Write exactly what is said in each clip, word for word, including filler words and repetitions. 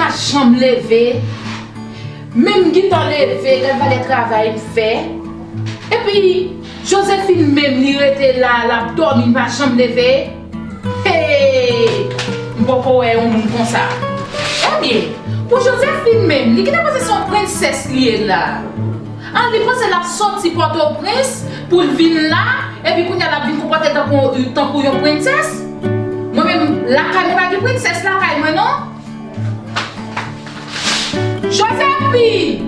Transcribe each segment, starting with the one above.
pa janm leve. Menm m gentan leve, gad valè travay m fè. Epi, Josephine menm, li rete la, l ap dòmi, li pa janm leve. Hey! M poko wè yon moun konsa. Ebyen, pou Josephine menm, li gentan panse se yon prensès li ye la. Ah, li panse l ap soti Pòtoprens pou l vin la, epi kounye a l ap vin konpòte l tankou, tankou yon prensès? Mwen menm, lakay mwen pa gen prensès lakay mwen, non. Josephine!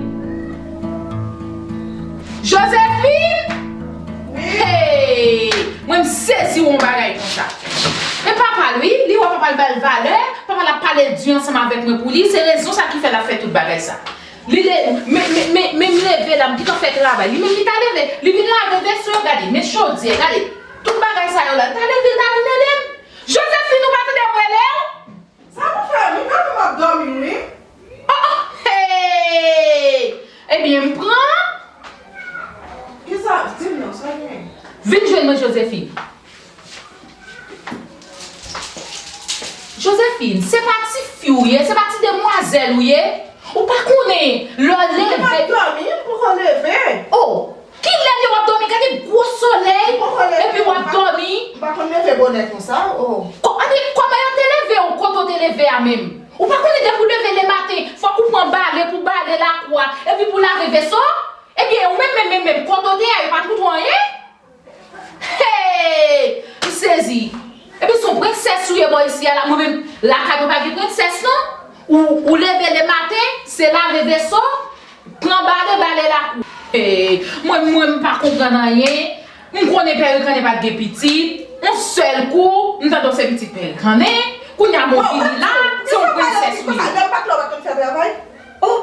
Josephine! Wi. Hey! Mwen m sezi wè yon bagay konsa. E papa l, wi, li wè papa l ba l valè, papa l ap pale di ansanm avèk mwen pou li, se rezon sa ki fè l ap fè tout bagay sa. Li le, men, men, men, men m leve la, m gentan fè travay. Li menm li ta leve, li vin lave veso yo, gade, men chodyè, gade, tout bagay sa yo la, li ta leve, li ta vin ede m. Josephine, ou pa tande m rele w? Sa pou fè? M pa pou m ap dòmi, wi. Oh, oh, hey! Ebyen, m pran. Kisa? Di m non, sa gen? Vin jwenn mwen, Josephine. Josephine, se pa ti fi w ye, se pa ti demwazèl ou ye. Ou pa konnen lè w leve. M ap dòmi, m poko leve. Oh, kilè w ap dòmi? Gade gwo solèy, epi w ap dòmi. M pa konn leve bonè konsa, oh. Ko-, ann, kòman yo te leve w, kote w te leve a menm? Ou pa konnen depi w leve lematen, fòk ou pran bale pou bale lakou a, epi pou lave veso? Ebyen, ou menm, menm, menm, menm, kote w te a, yo pa t wout ou anyen? Hey! M sezi. Epi se yon prensès ou ye bò isi a la. Mwen menm, lakay mwen pa gen prensès, non. Ou, ou leve lematen, se lave veso, pran bale, bale lakou. Hey! Mwen, mwen, m pa konprann anyen. M konnen Pè Rikannen pa t gen pitit. Yon sèl kou, m tande w se pitit Pè Rikannen. Kounye a mwen vini la, se yon prensès ou ye. Lè m pa t la, w pa t konn fè travay? Oh!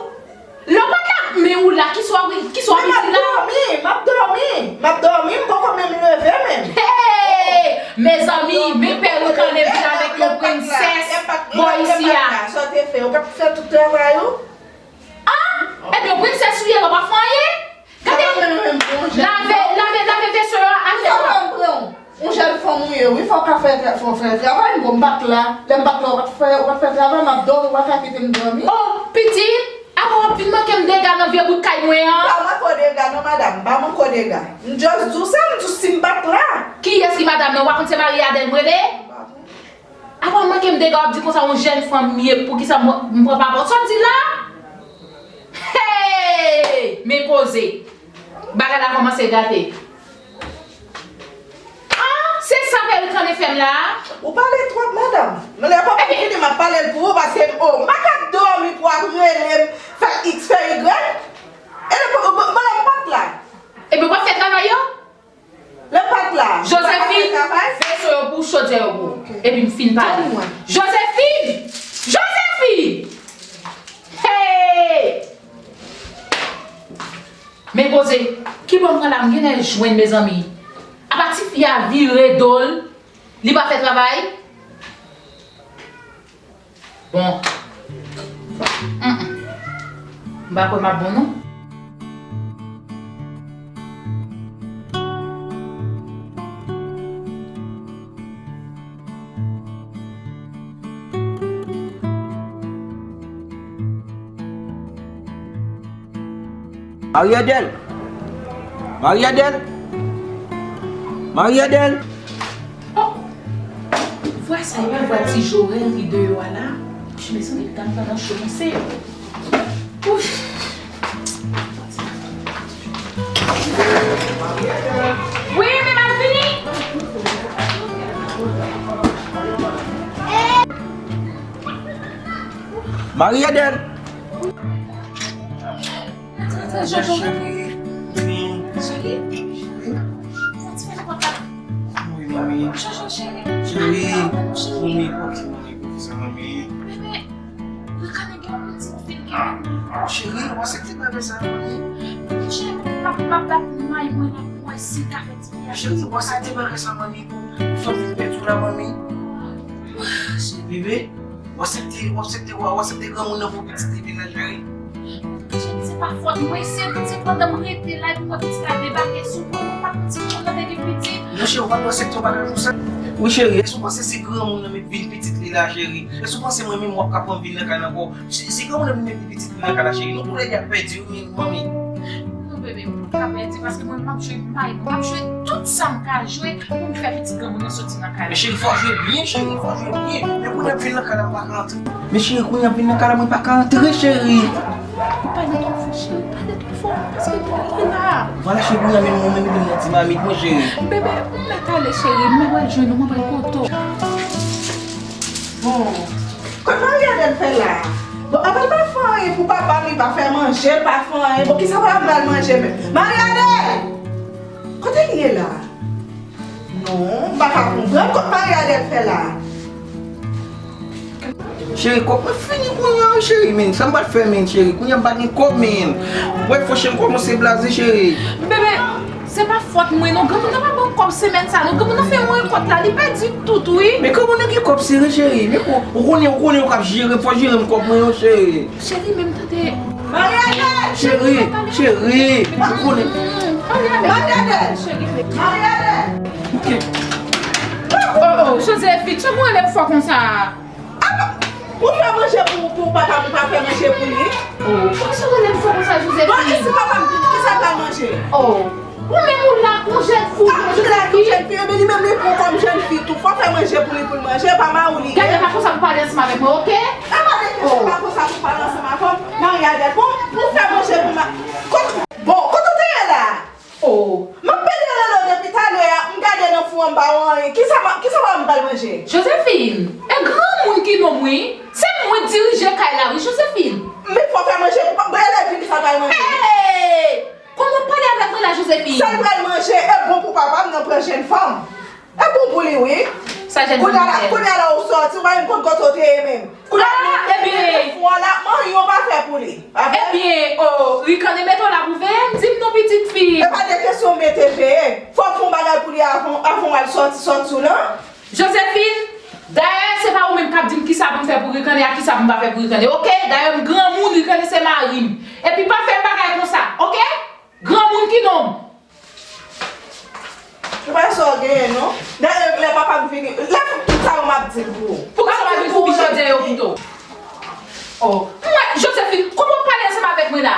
Lè w pa t la, men ou la, kisa w ap, kisa w ap di la? Men m ap dòmi, m ap dòmi, m ap dòmi, m poko menm leve menm. Hey! Mezanmi, men Pè Rikannen vin avèk yon prensès bò isi a. Sa w te fè, ou pa t fè tout travay ou? Ah! Ebyen, yon prensès ou ye la, w pa fè anyen? Gade, lave, lave, lave veso yo a fè. Yon jèn fanm ou ye, wi, fò w ka fè tra-, fò w fè travay, m bon, m pa t la. Lè m pa t la, ou pa t fè, ou pa t fè travay, m ap dòmi, ou pa ka kite m dòmi. Oh, pitit, apa w ap vin manke m dega nan vye bout kay mwen an? M pa manke w dega non, madanm, m pa manke w dega. M just di w sa, m di w si m pa t la. Kiyès ki madanm nan? Ou pa konn se Marie Adèle m rele? M pa konn. Apa w manke m dega, w ap di konsa yon jèn fanm m ye, poukisa m, m pran pa pòt? Sa w di la? Hey! Men koze. Bagay la kòmanse gate. Ah, se sa Pè Rikannen fè m la a? Ou pale twòp, madanm. Men lè papa m vini, m ap pale l pou ou, paske, oh, m pa ka dòmi pou w ap rele m, fè X, fè Y. E lè, m, m, m, m pa t la. Ebyen, w ap fè travay yo? Lè m pa t la, m pa ka fè travay? Josephine, veso yo pou w, chodyè yo pou w. Ok. Epi m fin pale. Tann mwen. Josephine! Josephine! Hey! Men koze, ki bò m pran la, m genlè jwenn, mezanmi. Apa ti fi a vire do l, li pa fè travay? Bon. Mm, mm. M pa kwè m ap bon, non. Marie Adèle! Marie Adèle! Marie Adèle! Oh! Vwa sa, e pa vwa ti Jorel ki deyò a la? Mezanmi, dam nan nan cho, mesye. Ouf! Wi, men m ap vini! Marie Adèle! Cheri, cheri. Cheri. Wi, manmi. Cheri, manmi, ok, manmi, poukisa, manmi? Cheri, w aksepte bagay sa, manmi? Cheri, w aksepte bagay sa, manmi, pou fè m vin pèdi w la, manmi? Bebe? W aksepte, w aksepte, w aksepte granmoun nan pou pitit li vin nan cheri? Cheri, se pa fòt mwen, se, se pandan m rete la, epi mwen pitit la debake sou mwen, mwen pa konn si mwen te gen pitit. Non, cheri, w pa dwe aksepte yon bagay konsa. Wi, cheri, èske w panse si granmoun nan met vin pitit li la, cheri? Èske w panse mwen menm w ap ka pran vin nan kay la ankò? Si, si granmoun nan vin met pitit li nan kay la, cheri, nou toulède ap pèdi, wi, manmi. Non, bebe, m p ap ka pèdi, paske mwen, m ap jwe may mwen, m ap jwe tout sa m ka jwe pou m fè pitit granmoun nan soti nan kay la. Men cheri, fò w jwe byen, cheri, fò w jwe byen. Men kounye a vin nan kay la, m pa ka antre. Men cheri, kounye a vin nan kay la, mwen pa ka antre, cheri. Pale twò fò, cheri, pale twò fò, paske m pa gen la. Vwala, cheri, kounye a menm mwen menm vin nan ti mamit mwen, cheri. Bebe, m mèt ale, cheri, m wè jwenn ou, mwen pral kote w. Bon, kòman Marie Adèle fè la? Bon, apa l pa fè anyen pou papa m, li pa fè manje, l pa fè anyen. Bon, kisa papa m pral manje menm? Marie Adèle! Kote l ye la? Non, m pa ka konprann kot Marie Adèle fè la. Cheri, kòb mwen fini kounye a, cheri, men sa m pral fè, men, cheri, kounye a m pa gen kòb, men. Wè, fò chen kòmanse blaze, cheri. Bebe, se pa fòt mwen, non, granmoun nan pa ban m kòb semèn sa, non, granmoun nan fè yon rekòt la, li pèdi tout, wi. Men granmoun nan gen kòb sere, cheri, men ou konnen, ou konnen yo k ap jere, fò jere m kòb mwen yo, cheri. Cheri, men m tande. Marie Adèle! Cheri, cheri, ou konnen. Marie Adèle! Marie Adèle! Ok. Oh, oh, Josephine, sa pou rele m fò konsa? Apa, ou fè manje pou, pou papa m, ou pa fè manje pou li? Oh, poukisa w rele m fò konsa, Josephine? Bon, e si papa m vini, kisa l pral manje? Oh, ou menm ou la kon jèn fi, ah, ou la kon jèn fi, ebyen li menm li pran kòm jèn fi tou. Fò fè manje pou li, pou l manje, pa mari w li ye. Gade, pa konsa pou pale ansanm avèk mwen, oke? E pa de kesyon pa konsa pou pale ansanm avè m. Marie Adèle, bon, pou fè manje pou ma-, kot, bon, kote w te ye la? Oh, m ap pede rele w depi talè a, m gade nan fou an, m pa wè anyen. Kisa m, kisa m pral manje? Josephine, e granmoun ki nonm wi. Se mwen k dirije kay la wi, Josephine. Men fò fè manje pou pa, rele vin sa pral manje. Hey! Kòman w pale avèk mwen la, Josephine? Sa l pral manje, e bon pou papa m nan pran jèn fanm. E bon pou li wi. Sa jèn fanm la fè? Kounye a la ou sòti, ou pa menm konn kote w te ye menm. Kounye a, ah, ebyen, fou an la, manyen w pa fè pou li. Pa vre? Ebyen, oh, Rikane mete w la pou veye m, di m non, pitit fi. E pa de kesyon mete veye. Fò w fè yon bagay pou li avan, avan w al sòti, sòti w lan. Josephine, dayè, se pa ou menm k ap di m kisa pou m fè pou Rikane ak kisa pou m pa fè pou Rikane, oke? Dayè, m granmoun, Rikane se mari m. Epi pa fè m bagay konsa, oke? Granmoun ki nonm. Se pa sa w genyen, non. Dayè, lè papa m vini, lè tout sa yo m ap di l pou ou. Poukisa w pa vin foubi chòdyè yo pito? Oh, mwen, Josephine, kòman w pale ansanm avèk mwen la?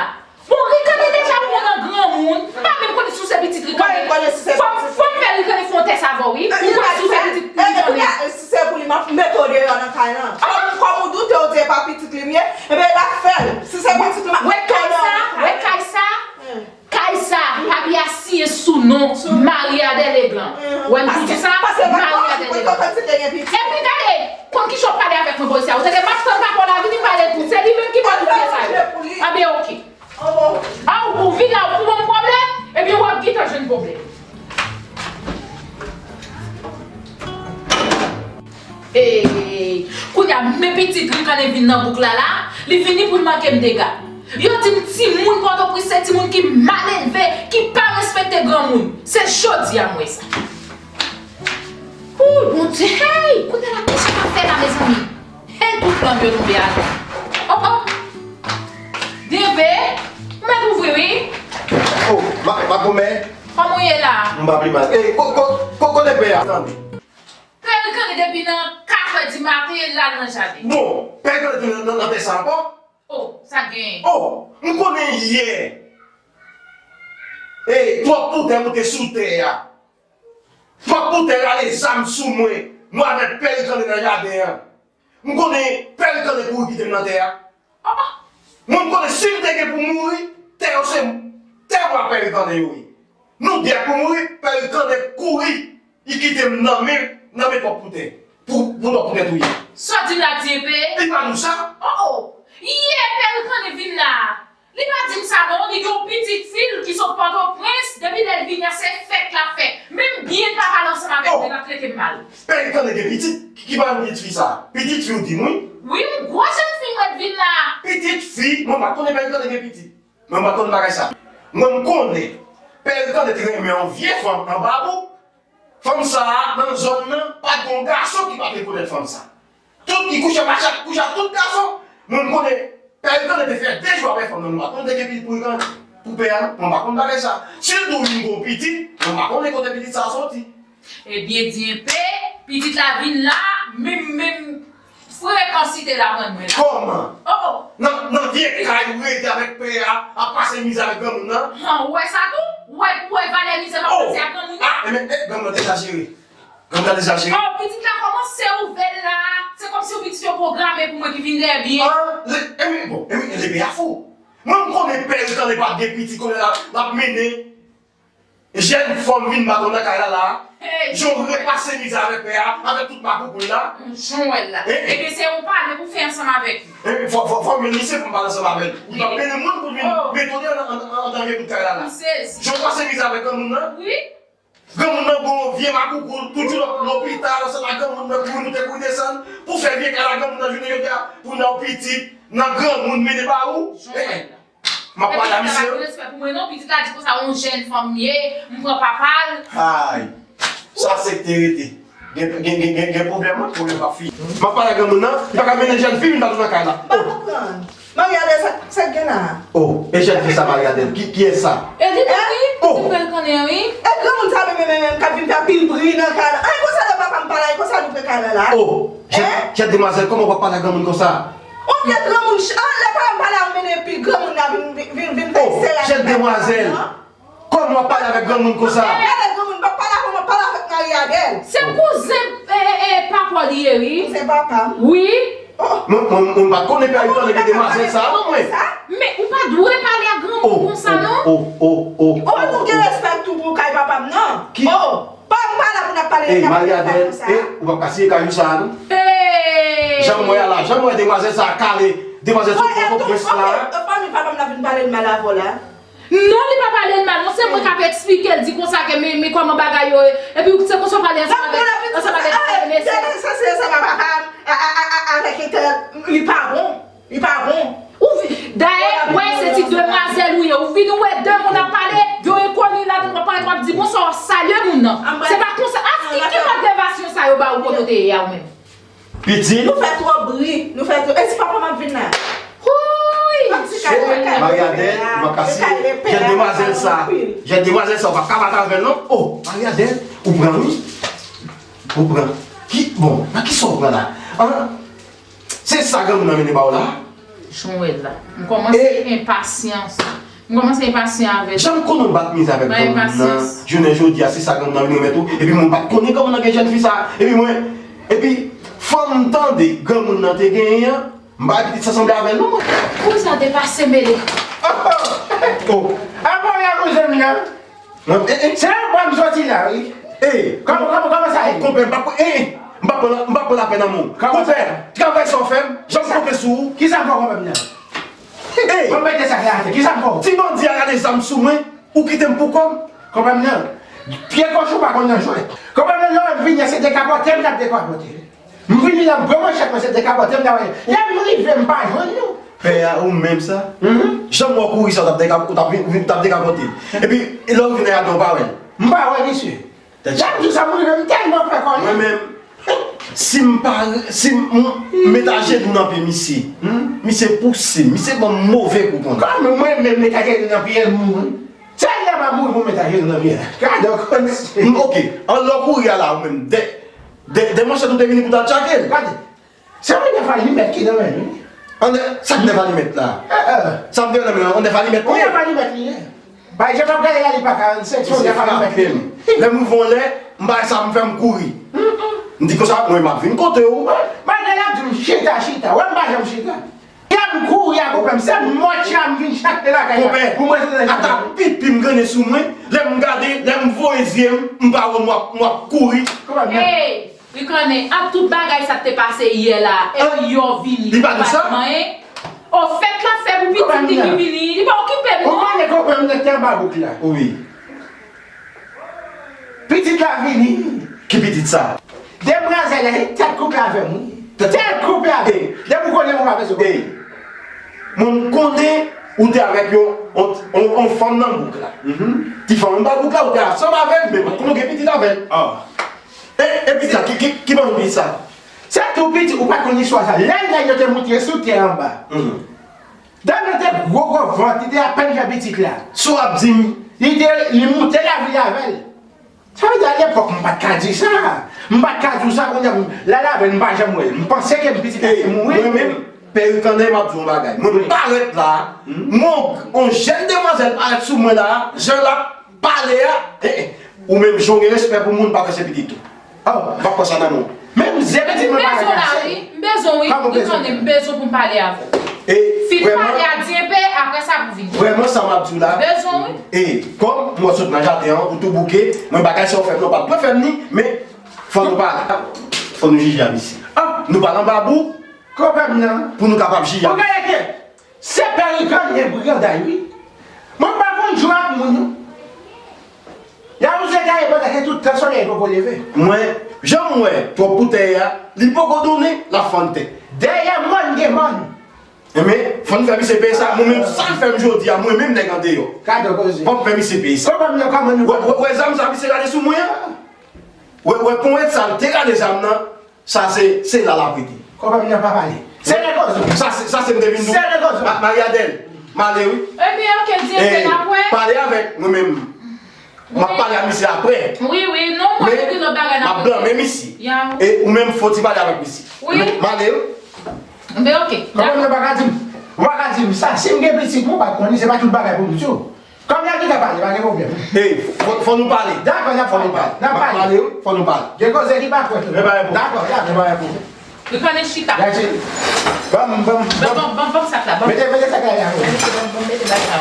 Bon, Rikane deja pran nan granmoun. M pa menm konnen si w se pitit Rikane. Mwen konnen si se pitit. Fò m, fò m fè Rikane fè yon tès avè w, wi. Pou m konnen si w se pitit Rikane. Ebyen, si se pou li, m ap mete w deyò nan kay lan. Kòm, kòm ou doute, ou di e pa pitit li m ye, ebyen, l ap fè l. Si se pitit li, m ap mete w deyò nan kay lan. Wè kay sa, wè kay sa. Kay sa, papye a siyen sou non Marie Adèle Legland. Wè m di w sa, Marie Adèle Legland. Epi gade, konn kijan w pale avèk mwen bòy sa. Ou tande m ap tann papa w la vini m pale pou se li menm ki pral ouvri sa yo. Anben oke. A ou pou vin la ou pou ban m pwoblèm, ebyen w ap gentan jwenn pwoblèm. Ey, kounye a, men pitit Rikane vin nan bouk la la, li vini pou l manke m dega. Yo di m timoun Pòtoprens se timoun ki mal elve, ki pa respekte granmoun. Se jodi a m wè sa. Ooh, Bondye, hey, kounye a la, kisa m ap fè la, mezanmi? Hey, tout lanm yo tonbe atè. Oh, oh. Denbe, m mèt ouvri, wi. Oh, ma, ma gomè. Kòman w ye la? M pa pi mal. Ey, ko, ko, ko, kote pè a? Pè Rikane depi nan kat è di maten, l al nan jaden. Bon, pè Rikane te nan, nan, nan tè sa ankò? Oh, sa genyen? Oh, m konnen yè. Ey, twòp poutè moute sou tè a. Twòp poutè rale zam sou mwen. Mwen avèk pè Rikane nan jaden an. M konnen pè Rikane kouri kite m nan tè a. Mwen, m konnen si m te gen pou mouri, tè yo se tè mwen a pè Rikane yo ye. Nou de ap pou mouri, pè Rikane kouri, li kite m nan men, nan men twòp poutè. Pou, pou twòp poutè touye. Sa w di m la, Dyenpe? Li pa di w sa? Oh, oh! Yè pè Rikane vin la. Li pa di m sa non, li gen yon pitit fi l ki sot Pòtoprens, depi lè l vini an, se fèt l ap fè. Menm byen l pa pale ansanm avèk mwen, l ap trete m mal. Pè Rikane gen pitit? Ki, ki pa yon pitit fi sa? Pitit fi w di m wi? Wi, yon gwo jèn fi m wè k vin la. Pitit fi? Mwen pa konnen pè Rikane gen pitit. Mwen pa konn bagay sa. Mwen m konnen pè Rikane te renmen yon vye fanm anba bouk. Fanm sa a, nan zòn nan, pa t gen yon gason ki pa t rekonèt fanm sa. Tout, li kouche mache ak, kouche ak tout gason. Mwen, m konnen pè Rikane te fè de jou avèk fanm nan, nou pa konn te gen pitit pou Rikane, pou pè a, non. Mwen pa konn bagay sa. Si l di w li gen yon pitit, mwen pa konnen kote pitit sa a soti. Ebyen, Dyenpe, Pitit la vin la, menm, menm frekan site la pran mwen la. Kòman? Oh, oh. Nan, nan vye kay ou rete avèk pè a, ap pase mizè avèk granmoun nan? Han, ou wè sa tou? Ou wè, ou wè valè mizè m ap pase ak granmoun nan? Ah, e men, eh, granmoun nan te egzajere. Granmoun nan te egzajere. Oh, pitit la kòmanse ouvè l la. Se kòmsi yon pitit yo pwograme pou mwen ki vin dèyè byen. Ah, le, e men, bon, e men, le pè a fou. Mwen, m konnen pè yo tande pa gen pitit, konnen l ap, l ap mennen jèn fanm vin bat nan kay la la. Hey! Jan w repase mizè avèk pè a, avèk tout makoukoul la. Jan w wè l la. Eh, eh. Ebyen, se yon pale pou fè ansanm avèk li. Eh, fò, fò, fò m jwenn misye pou m pale ansanm avè l. Ou t ap mennen moun pou l vin mete w deyò nan, nan, nan, nan vye bout kay la la. M sezi. Jan w pase mizè avèk granmoun nan. Wi. Granmoun nan gon vye makoukoul, tout jou l ap lopital, ansanm ak granmoun nan, kouri moute, kouri desann, pou fè vye kay la, granmoun nan, jounen jodi a, pou nan pitit, nan granmoun, mennen ba ou. Jan w wè l la. M ap pale a misye. Epi pitit la pa gen respè pou mwen non, pitit la di konsa yon jèn fanm li ye, m pran papa l. Ay, sa se k te rete. Gen, gen, gen, gen, gen pwoblèm wi, pwoblèm p ap fini. M ap pale a granmoun nan, li pa ka mennen jèn fi vin bat nan kay la. M pa konprann. Mariadèl, sa, sa k gen la? Oh, e jèn fi sa Mariadèl, ki, kiyès sa? E li menm wi, pitit mwen l konnen wi. E granmoun sa menm, menm, menm, k ap vin fè anpil bri nan kay la. Ay, konsa lè papa m pa la, e konsa nou pran kay la la. Oh, jèn, jèn demwazèl, kòman w ap pale a granmoun konsa? On vye granmoun, ch-, an, lè papa m pale a, ou mennen epi granmoun nan vin, vin, vin, vin fè sè a. Oh, jèn demwazèl. Kòman w ap pale avèk granmoun konsa? Gade granmoun, m p ap pale avè w, m ap pale avèk Mariadèl. Se kouzen, e, e, e, papa w li ye wi. Kouzen papa m? Wi. Oh. Mwen, mwen, mwen pa t konnen pè a, li tande gen demwazèl sa a non mwen. Men ou pa dwe pale ak granmoun konsa non. Oh, oh, oh, oh. Oh, nou gen respè tou pou kay papa m non. Ki? Oh. Pa, m pa la pou n ap pale de kay papa m konsa. Ey, Mariadèl, ey, ou p ap ka siye kay ou sa a non. Ey! Jan m wè a la, jan m wè demwazèl sa a kale, demwazèl sot Pòtoprens la. Fanmi papa m la vin pale l mal avè w la. Non, li pa pale l mal, non, se mwen k ap eksplike l, di konsa ke men, men kòman bagay yo ye. Epi se konsa w pale ansanm avèk, ansanm avèk mesye. Sa, sa, sa, sa, papa m, a, a, a, a, avèk entè, li pa bon. Li pa bon. Ou vi-, dayè, wè, se ti demwazèl ou ye. Ou vin wè de moun ap pale, yon enkoni la, w ap parèt, w ap di bonswa, w ap salye moun nan. Se pa konsa. A, ki, ki mòd devasyon sa yo ba ou kote w te ye a ou menm? Pitit. Nou fè twòp bri, nou fè twòp. E si papa m ap vin la? Houy! Mariadèl, ou pa ka siye. Jèn demwazèl sa, jèn demwazèl sa, ou pa ka bat avè l non. Oh, Mariadèl, ou pran wi. Ou pran. Ki, bon, nan kisa ou pran la? An? Se sa granmoun nan mennen ba w la? Jan w wè l la. M kòmanse enpasyan. M kòmanse enpasyan avè l. Jan m konnen w bat mizè avèk granmoun nan, jounen jodi a, se sa granmoun nan vin remèt ou. Epi mwen m pa t konnen granmoun nan gen jèn fi sa. Epi mwen, epi fanm m tande granmoun nan te genyen an, m pa wè pitit sa sanble avè l non mwen. Kouzen an te pase mele. Oh, oh. Oh. Apa w la kouzen m nan? Non, eh, eh. Se la bò m soti la, wi. Eh, kòman, kòman, kòman sa ye? Konpè, m pa, eh, eh, m pa pran, m pa pran lapèn nan men w. Konpè, travay sa w fè m, jan m konpè sou ou. Kisa m fè w, konpè m nan? Eh, konpè, te sa fè atè. Kisa m fè w? Ti bandi a rale zam sou mwen, ou kite m pou kò m. Konpè m nan, pye kochon pa konn nan jwèt. Konpè m nan, lè w vini, se dekapòte m n ap dekapòte. M vini la, m pran manchèt mwen, se dekapòte m t ap ale. Lè m rive, m pa jwenn nou. Pè a, ou menm sa? Mhm. Jan m wè w kouri sa, w t ap deka-, ou t ap vin, vin, t ap dekapòte. Epi, lè w vin la, w pa wè l. M pa wè misye. Tèt chaje. Jan m di w sa, m rive, m tèlman pè konnen. Mwen menm, si m pa, si m, m met ajenou nan pye misye, misye pouse m, misye ban m move kou konnen. Kòman mwen menm met ajenou nan pye l, m mouri? Se lè m ap mouri pou m met ajenou nan pye l. Gade w konn. M, oke, anlè w kouri a la, ou menm, dè, dè, dè manchèt ou te vini pou w ta tchake l. Gade. Se yon dèf alimèt ki nan men l, wi. An, sa k dèf alimèt la? Eh, eh. Sa m te wè nan men l, yon dèf alimèt li ye. Yon dèf alimèt li ye. Bay, jan m ap gade la, li pa karannsenk, se yon dèf alimèt li ye. Lè m rive yon lè, m bay sa m fè m kouri. M di konsa, mwen m ap vin kote w. Malgre l ap di m chita, chita. Wè m pa janm chita. Lè m kouri a konpè m, se mò tcha m vin chache lakay la. Konpè, pou mwen se ata pipi m grennen sou mwen. Lè m gade, lè m voye zye m, m pa wè w, m ap, m ap kouri. Konpè m nan. Hey! Li konnen, ant tout bagay sa k te pase yè la, epi yo vini, li pa di sa? Ofèt l ap fè pou pitit li ki vini, li pa okipe l non. Ou konnen konpè m nan te anba bouk la. Wi. Pitit la vini. Ki pitit sa? Demwazèl la, se tèt koupe avè m, wi. Tèt koupe avè m. Depi w konnen m, ou pa bezwen konnen. Mwen, m konnen ou te avèk yon, yon, yon, yon fanm nan bouk la. Ti fanm anba bouk la, ou te ansanm avè l, men m pa t konnen w gen pitit avè l. E, e pitit sa, ki, ki, ki ban pitit sa? Se tou piti, ou pa konn istwa sa. Lè nèg yo te moute sou tè anba. Dam nan te gwo gwo vant, li te apèn fè pitit la. Sa w ap di m? Li te, li moute lavil avè l. Sa vle di alepòk m pa t ka di sa. M pa t ka di w sa, kounye a m la lavel, m pa janm wè l. M panse ke m pitit la te mouri. Mwen menm, Perikannè, m ap di w yon bagay. Mwen m parèt la, m wè yon jèn demwazèl parèt sou mwen la, jan l ap pale a, eh, eh, ou menm jan w gen respè pou moun, pa fè se pitit ou. Oh, m pa kwè sa nan men w. Menm zye pitit mwen pa ka kase. M bezwen w wi, m bezwen w wi, m bezwen w pou m pale avè w. Fin pale a di enpe, apre sa pou vini. Vrèman sa m ap di w la. M bezwen w wi. E kòm mwen sot nan jaden an, ou tou bouke, mwen bagay sa w fè m nan pa t dwe fè m ni, men fò nou pale. Fò nou jije a misye. Nou pale anba bouk. Konpè m nan. Pou nou kapab jije a misye. Se Perikannè briganday wi. Mwen pa konn jwe ak moun yo. Y a oze gaye pandan ke tout tan solèy poko leve. Mwen, jan m wè twòp boutèy a, li poko donnen, l ap fann tè. Dèyè mòn gen mòn. Enben, fò n fè misye peye sa. Mwen menm, sa l fè m jodi a, mwen menm nèg andeyò. Gade koze. Fò m fè misye peye sa. Konpè m nan kòman nou. Wè, wè, wè zam sa misye rale sou mwen an. Wè, wè ponyèt sa l te rale zam nan. Sa se, se la l ap rete. Konpè m nan pa pale. Se nèg koze. Sa se, sa se m te vin di w. Se nèg koze. Ma-, Mariadèl, m ale wi. Ebyen, oke, di enpe n ap wè. Pale avèk mwen menm. M ap pale a misye apre. Wi, wi, non, mwen gen lòt bagay n ap regle. M ap blanmen misye. E ou menm fò w ti pale avèk misye. Wi. M ale wi. Enben, oke. Konpè m nan pa ka di m. Ou pa ka di m sa. Si m gen pitit, mwen pa t konn li, se pa tout bagay pou m di w. Kòm y ap gentan pale, pa gen pwoblèm. Ey, fò, fò nou pale. Dakò, n ap pale. Fò nou pale. N ap pale. Fò nou pale. Gen koze ki pa fèt. Men pa gen pwoblèm. Dakò, dakò. Men pa gen pwoblèm. Li konnen chita. Gade. Ban m, ban m, ban m. Ban, ban, ban, ban m sak la, ban m. Mete, mete sak la, ya. Mete, ban m, ban m mete bag la.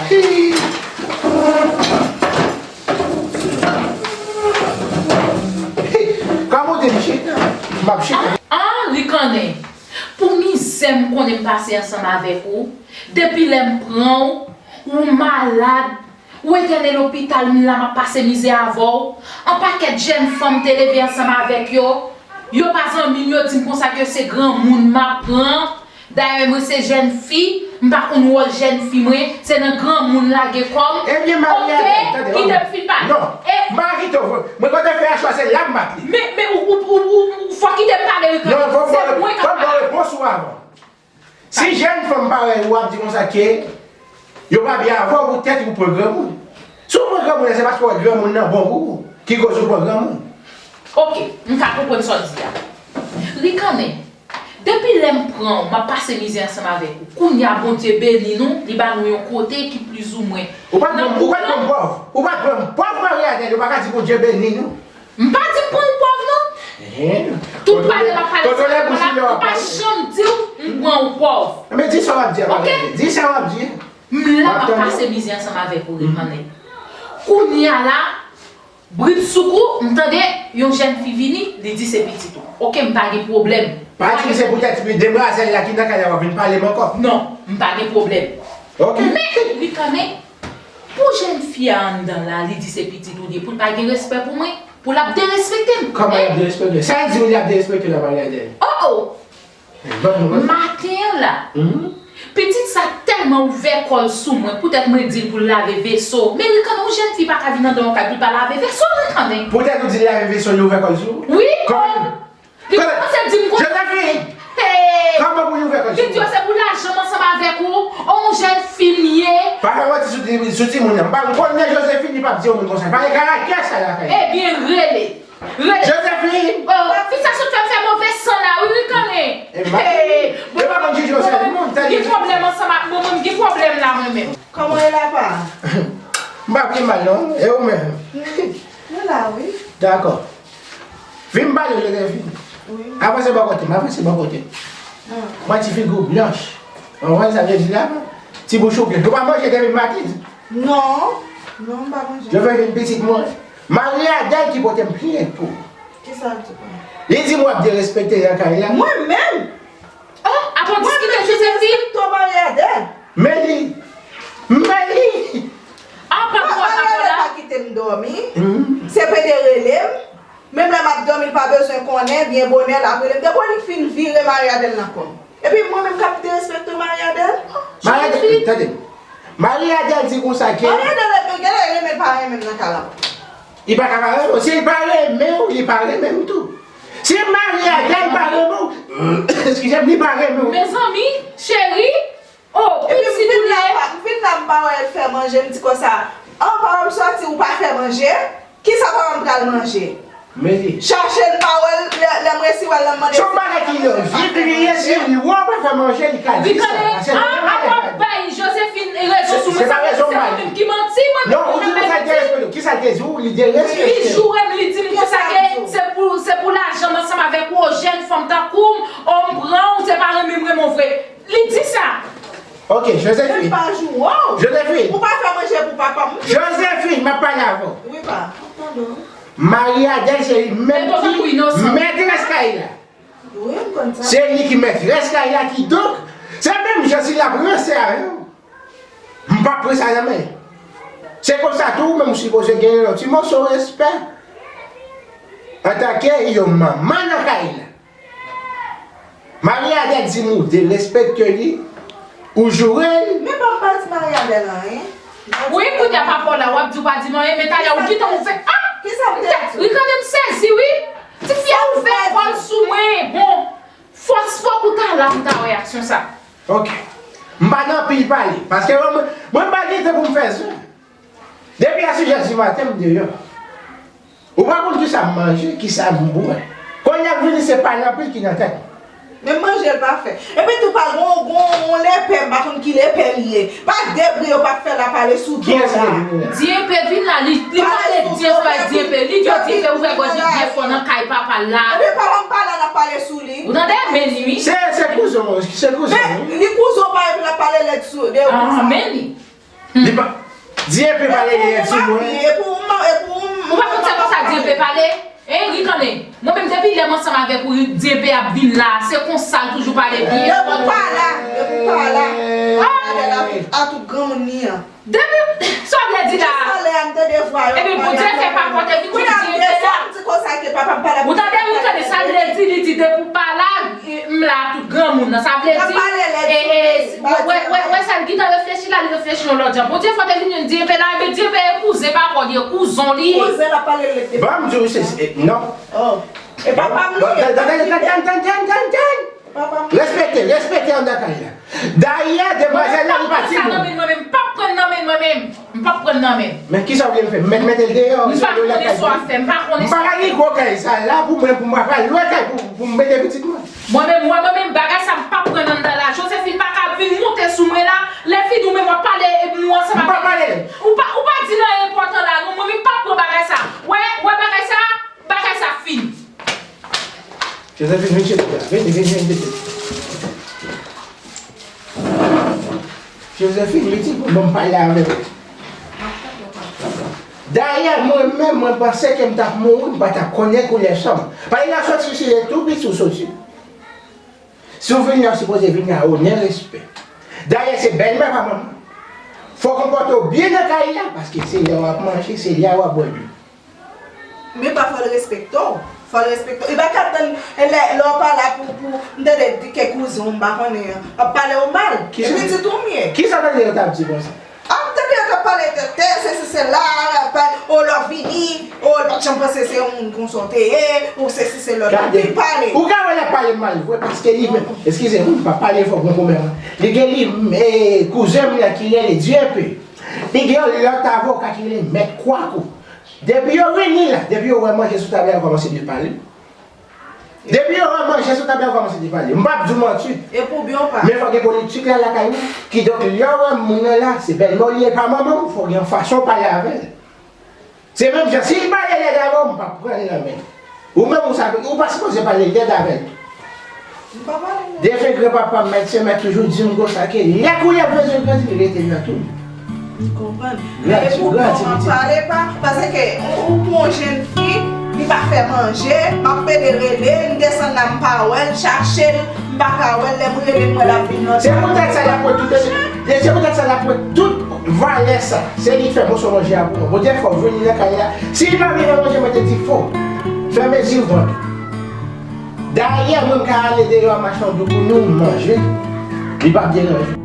Kòman w di m chita? M ap chita. Ah, ah, Rikannen. Pou mizè m konnen m pase ansanm avèk ou, depi lè m pran w, ou malad, ou entène lopital, m la m ap pase mizè avè w, yon pakèt jèn fanm te leve ansanm avèk yo, yo pa zanmi m, yo di m konsa ke se granmoun m ap pran, dayè mwen se jèn fi, m pa konn wòl jèn fi mwen, se nan granmoun lage kò m. Ebyen, Maria, oke, tande, kite m fin pale. Non, m pa kite w, mwen kote fè a chwa, se la m bat li. Men, men, ou, ou, ou, ou, ou fò kite m pale, Rikannen. Non, fò m ba w, fò m ba w repons ou avan. Si jèn fanm parèy ou ap di konsa ke yo pa byen avè w, poutèt ou pran granmoun. Si w pran granmoun nan, se paske w wè granmoun nan bon pou ou, ki koz ou pran granmoun. Oke, m ka konprann sa w di a. Rikannen, depi lè m pran w, m ap pase mizè ansanm avèk ou. Kounye a, Bondye beni nou, li ba nou yon kote ki plizoumwen. Ou pa t pran m, ou pa t pran m pòv. Ou pa t pran m pòv, Maria Adèle, ou pa ka di Bondye beni nou. M pa di m pran w pòv non. Tout pale m ap pale sa, m pa janm di w m pran w pòv. Men di sa w ap di a, pa pale. Di sa w ap di. M la m ap pase mizè ansanm avèk ou, Rikannen. Kounye a la, bridsoukou, m tande yon jèn fi vini, li di se pitit ou. Oke, m pa gen pwoblèm. Pa di m se poutèt demwazèl la ki nan kay la w ap vin pale m ankò. Non, m pa gen pwoblèm. Oke. Men, Rikannen, pou jèn fi a anndan la, li di se pitit ou li ye, pou l pa gen respè pou mwen, pou l ap derespekte m. Kòman l ap derespekte? Sa l di w li ap derespekte la, Maria Adèle? Oh, oh! Maten an la, pitit sa tèlman ouvè kò l sou mwen, poutèt mwen di l pou l lave veso. Men Rikannen, yon jèn fi pa ka vin anndan yon kay pou l pa lave veso, Rikannen. Poutèt ou di l lave veso, li ouvè kò l sou ou? Wi. Kòman? Li kòmanse di m konsa. Josephine! Hey! Kòman pou li ouvè kò l sou ou? Li di yo se pou lajan m ansanm avèk ou, on jèn fi m ye. Pa fè manti sou ti, sou timoun nan. M pa, m konnen Josephine, li p ap di yon moun konsa. Pa gen karaktè sa lakay li. Ebyen, rele. Rele. Josephine! Oh, fi sa sot fè m fè move san la, wi, Rikannen. Hey! Yo pa konn jije yon sèl moun, tande. Gen pwoblèm ansanm ak mwen, mwen gen pwoblèm la, mwen menm. Kòman w ye la, pa? M pa pi mal, non. E ou menm? Mwen la, wi. Dakò. Vin m pale w, Josephine. Wi. Avanse bò kote m, avanse bò kote m. Mwen ti figi w blanch. Ou konprann sa m vle di la? Ti bouch ou blanch. Ou pa manje depi maten? Non. Non, m pa manje. Josephine, pitit mwen. Maria Adèle ki pote m plent pou ou. Kisa l di pou mwen? Li di m w ap derespekte nan kay la. Mwen menm? Oh, apa w diskite Josephine? Mwen menm, m derespekte w, Maria Adèle. Men li, men li. Ah, pa pou w, pa pou w la. Maria Adèle pa kite m dòmi. Se pede rele m. Menm lè m ap dòmi, l pa bezwen konnen, byen bonè, l ap rele m. Depi w fin vire Maria Adèle nan kò m. Epi mwen menm k ap derespekte w, Maria Adèle? Maria Adèle, tande. Maria Adèle di konsa ke Maria Adèle, gen lè renmen pa renmen m nan kay la. Li pa ka pa renmen w. Si l pa renmen w, li pa renmen m tou. Si Maria Adèle pa renmen w, eskize m, li pa renmen w. Mezanmi, cheri, oh, pitit ou ye. Epi m vin la, m vin la, m pa wè l fè manje, m di konsa, oh, pa wè m sòti, ou pa fè manje? Kisa papa m pral manje? Mezi. Chache l pa wè l, lè, lè m resi wè l, lè m mande si papa m pral fè manje. Se yon bagay ki lojik, li ye si li wè w pa fè manje, li ka di sa. Pase a, a w ap bay Josephine rezon sou mwen, se pa sa, rezon se mwen menm ki manti, mwen menm ki fè manti. Non, ou di konsa l derespekte w. Kisa l te di w? Li derespekte w. Li joure m, li di m konsa ke se pou, se pou lajan m ansanm avèk ou, yon jèn fanm tankou m, o m pran w, se pa renmen m renmen w vre. Li di sa. Ok, Josephine. Menm pa jou, wow. Josephine. Ou pa fè manje pou papa m. Josephine, m ap pale avè w. Wi, pa. M ap tande w. Marie Adèle, se li menm ki mètrès kay la. Wi, m konn sa. Se li ki mètrès kay la, kidonk, se menm jan si l ap ranse avè w. M p ap pran sa nan men l. Se konsa tou, ou menm ou sipoze genyen yon ti moso respè antanke yon manman nan kay la. Marie Adèle di m ou derespekte li, ou joure l. Men pa m pa di Marie Adèle anyen. Wi, kounye a papa w la, w ap di w pa di m anyen, men talè ou gentan ou fè, a! Kisa m te di w? Wi, kanmenm m sezi, wi. Ti fi a ouvè kò l sou mwen, bon, fòs fòk ou ta la pou ta wè aksyon sa. Ok. M pa nan anpil pale, paske mwen, mwen pa gen tan pou m fè zen. Depi a sis è di maten, m deyò. Ou pa konn kisa m manje, kisa m bwè. Kounye a vini, se pale anpil ki nan tèt mwen. Menm manje l pa fè. Epi tou pa gon, gon, gon lepè, m pa konn ki lepè li ye. Pa debri yo pa fè la pale sou do la. Kiyès ki te vini la? Dye P vin la, li, li pale Dye P, Dye P, li di Dye P ouvè gòj li byen fò nan kay papa l la. Epi papa m pa la, n ap pale sou li. Ou tande? Men li, wi. Se, se kouzen w, se kouzen w, wi. Men li kouzen w pa epi l ap pale lèd sou de ou konsa. Men li. Li pa, Dye P pale lèd sou mwen. Epi w, epi w, ou pa konn se konsa Dye P pale? Hein, Ricané, mwen menm depi lè m ansanm avèk ou, Dye P ap vin la, se konsa l toujou pale byen. Depi w pa la, depi w pa la, Adèle a tout, a tout granmoun li an. Depi, sa w vle di la? Jis anlè a m tande vwa yo. Epi Bondye fè papa w te vin di Dye P la. Ou tande, Ricané, sa l vle di, li di depi w pa la, e, m la tout granmoun nan. Sa vle di, e, e, wè, wè, wè, sa l gentan reflechi la, li reflechi yon lòt jan. Bondye fè w te vin jwenn Dye P la, epi Dye P e kouzen papa w, li e kouzon li ye. Kouzen l ap pale lèd de papa m. Ban m di w, se, se, non. Oh. E papa m li ye. Tann, tann, tann, tann, tann, tann, tann. Papa m. Respekte, respekte anndan kay la. Dayè, demwazèl la, li pa timoun. Mwen p ap pran sa nan men mwen menm, m p ap pran nan men mwen menm. M p ap pran nan men. Men kisa w vle m fè? M mèt mete l deyò? M pa konnen sa w ap fè, m pa konnen sa w ap fè. M pa ka gen gwo kay sa la pou mwen, pou mwen pa lwe kay pou, pou m mete pitit mwen. Mwen menm, mwen, mwen menm, bagay sa m p ap pran anndan la. Josephine pa ka vin moute sou mwen la. Lè fini w menm w ap pale, epi nou ansanm avèk. M pa pale. Ou pa, ou pa di nan enpòtan la, non, mwen menm m p ap pran bagay sa. Wè, wè bagay sa, bagay sa fini. Josephine, vin chita la. Vini, vini, vini, vini. Josephine, li di pou ban m pale avèk ou. Dayè, mwen menm, mwen panse ke m t ap mouri, m pa t ap konnen koulè san m. Paske l ap soti sou se tou piti ou soti. Si w vini la, w sipoze vini a onè, respè. Dayè, se bèlmè pa manman. Fò w konpòte w byen nan kay la, paske se la w ap manje, se la w ap bwè dlo. Men pa fò l respekte w. Fò l respekte w. Li pa ka tann lè, lè w pa la pou, pou, m tande di ke kouzen w, m pa konnen an, ap pale w mal. Kisa? E pitit ou m ye. Kisa w tande yo t ap di konsa? A, m tande yo t ap pale de tè, sesi, sela, pa, o lè w vini, o l pa t janm panse se yon moun konsa w te ye, ou sesi, sela, anpil pale. Ou ka wè l ap pale mal vre, paske li menm, eskize m, m pa pale fò, bon, kòmè, li gen li, e, kouzen m nan ki rele Dye P. Li gen yon lòt avoka ki rele Mèt Kwakou. Depi yo reyini la, depi yo wè manje sou tab la, yo kòmanse de pale. Depi yo wè manje sou tab la, yo kòmanse de pale. M p ap di w manti. E pou byen ou pa. Men fò gen politik la lakay ou. Kidonk, lè w wè moun nan la, se bèlmè w li ye, pa manman w, fò gen yon fason w pale avè l. Se menm jan, si l pale lèd avè w, m p ap pran l nan men l. Ou menm, ou sa, ou pa sipoze pale lèd avè l. M pa pale lèd. Defen granpapa m, Mèt Senmèt, toujou di m konsa ke lè koulèv bezwen grandi, li rete nan twou. M konprann. Men e pou byen w ap pale pa, paske ou, ou pou yon jèn fi, li pa fè manje, m ap pede rele, m desann la, m pa wè l, chache l, m pa ka wè l, lè m rele m wè l ap vin nan. Se poutèt sa l ap pran tout, se poutèt sa l ap pran tout valè sa. Se li k fè moso manje a pou mwen. Bondye fè w vini nan kay la. Si li pa vin nan manje, mwen te di fò. Fè mezi w vant. Dayè, mwen m ka ale deyò a machann dou pou nou manje. Li p ap deranje.